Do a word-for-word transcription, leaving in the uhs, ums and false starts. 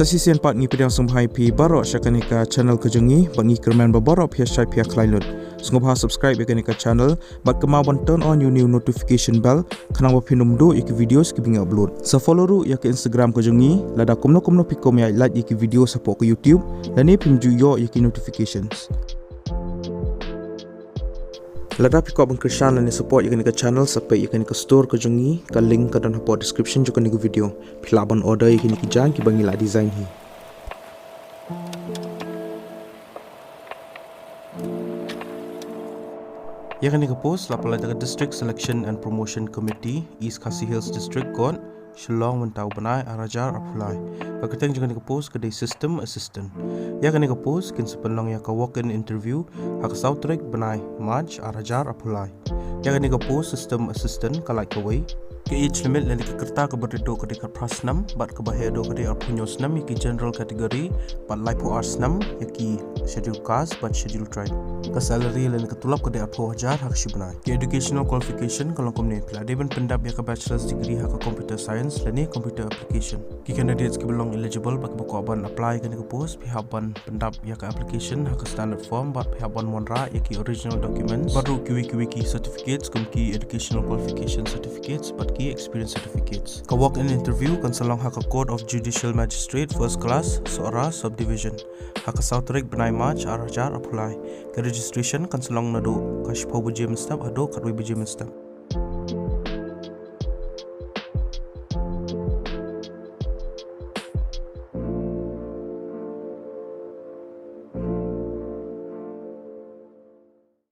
Sa shisien pat ngi pdiang sngewbha ïa phi baroh sha kane ka channel ka jong ngi, bad ngi kyrmen ba baroh phi ïa shait phi ïa khlaiñ lut. Sngewbha subscribe ïa kane ka channel, bad kynmaw ban turn on ïa une u notification bell, khnang ba phin ym duh ïa ki videos kiba ngi upload. Sa follow ruh ïa ka Instagram ka jong ngi, lada kumno kumno phi kwah ban ïa like ïa ki videos hapoh ka YouTube, lane phim ju ïoh ïa ki notifications. Lada phi kwah ban kyrshan lane support ïa kane ka channel, sa peit ïa kane ka store ka jong ngi, ka link ka don hapoh description jong kane ka video. Phi lah ban order ïa kine ki jaiñ kiba ngi la design hi. Ïa kane ka post la pynlait da ka District Selection and Promotion Committee, East Khasi Hills District, Kot, Shillong, mynta u bnai ar hajar arphew lai. Ka kyrteng jong kane ka post ka dei System Assistant. Ïa kane ka post kin sa pynlong ïa ka walk-in interview ha ka saw tarik bnai March ar hajar arphew lai. Ïa kane ka post System Assistant ka lait kawei. Ka age limit lane ka rta kaba rit duh ka dei khatphra snem, bad kaba heh duh ka dei arphew hynñiew snem ïa ki general category, bad laiphew ar snem ïa ki Scheduled Caste bad Scheduled Tribe. Ka salary lane ka tulop ka dei arphew hajar ha ka shi bnai. Ka educational qualification ka long kumne: phi la dei ban pyndap ïa ka bachelor's degree ha ka computer science lane computer application. Ki candidates kiba long eligible bad kiba kwah ban apply ïa kane ka post, phi hap ban pyndap ïa ka application ha ka standard form bad phi hap ban wanrah ïa ki original documents bad ruh kiwei kiwei ki certificates, kum ki educational qualification certificates bad ki experience certificates. Ka walk-in interview kan sa long ha ka Court of Judicial Magistrate First Class, Sohra Subdivision, ha ka saw tarik bnai March ar hajar arphew lai. Ka registration kan sa long naduh ka shiphew baje mynstep haduh khatwei baje mynstep.